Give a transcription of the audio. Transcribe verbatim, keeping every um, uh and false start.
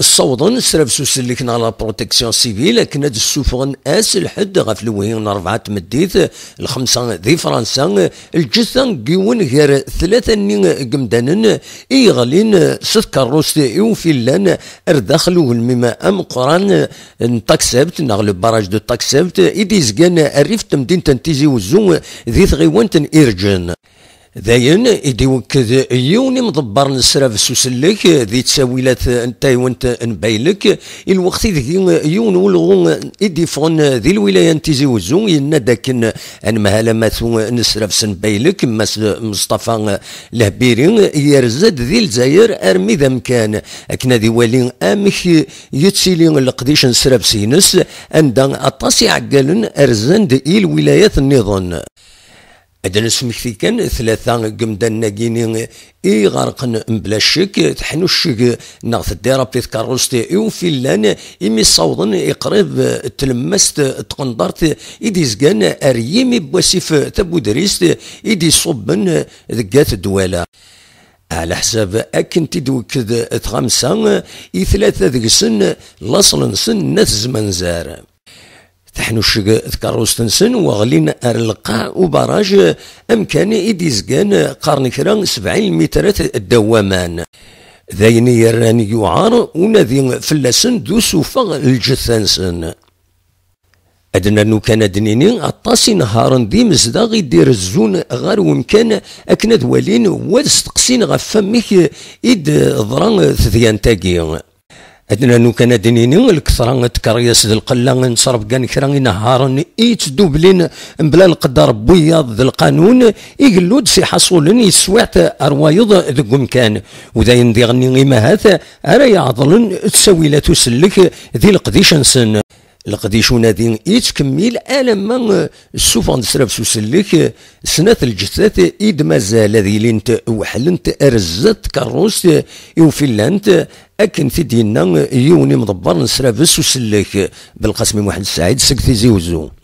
Ssawḍen srabes usellek neɣ la protection civile akken ad d-ssufɣen ass lḥedd ɣef lewhi n rebɛa n tmeddit, lxemsa di Fransa, lǧetta n yiwen gar tlata-nni n yemdanen i yeɣlin s tkeṛṛust i ufillan ar daxel ugelmim ameqqran n Taxebt neɣ le barrage de Taxebt i d-yezgan rrif n temdint n Tizi Uzzu di tɣiwant n Irǧen. Dayen i d-iwekked yiwen imḍebber n srabes usellek di ttawilat n taywent n Baylek, i lweqt ideg yiwen ulɣu i d-iffɣen di lwilaya n Tizi Uzzu yenna-d akken anemhal amatu n srabes n Baylek, Mass Mustafa Lehbiri, yerza-d di Lezzayer armi d amkan akken ad iwali amek yettili leqdic n srabes-ines, anda aṭas iɛeggalen rzan-d i lwilayat nniḍen. Ad d-nesmekti kan tlata n yemdanen-agi-ni i iɣerqen mebla ccek, teḥnucceg neɣ teddirapi tkeṛṛust i ufillan imi ssawḍen i qrib tlemmast n tqendart i d-izgan ar yimi n wasif tabudrist i d-iṣubben deg At Dwala. Ɛlaḥsab akken t-id-twekked tɣamsa, i tlata deg-sen laṣel-nsen n At Zmanzar. Teḥnucceg tkeṛṛust-nsen u ɣlin ar lqaɛ ubaraj, amkan i d-izgan qqaren kra sebɛin lmitrat ddaw waman. D ayen i yerran yuɛer unadi fell-asen d usufeɣ n lǧetta-nsen. Ad nernu kan ad d-nini aṭas inehharen d imezdaɣ i d-irezzun ɣer wemkan akken ad walin u ad steqsin ɣef wamek i d-teḍra tedyant-agi. Ad nernu kan ad d-nini lketṛa n tkeṛyas d lqella n ttrebgan kra inehharen i yettdublin mebla lqedder n wiyaḍ d lqanun, igellu-d s iḥaṣulen i teswiɛt ar wayeḍ deg umkan, u d ayen diɣen imahat ara iɛeḍlen ttawilat usellek di leqdic-nsen. Leqdic unadi yettkemmil alamma ssufɣen-d srabes usellek snat lǧettat i d-mazal ad ilint weḥlent ar zdat tkeṛṛust i ufillant, akken t-id-yenna yiwen imḍebber n srabes usellek, Belqasem Muḥend Saɛid seg Tizi Uzzu.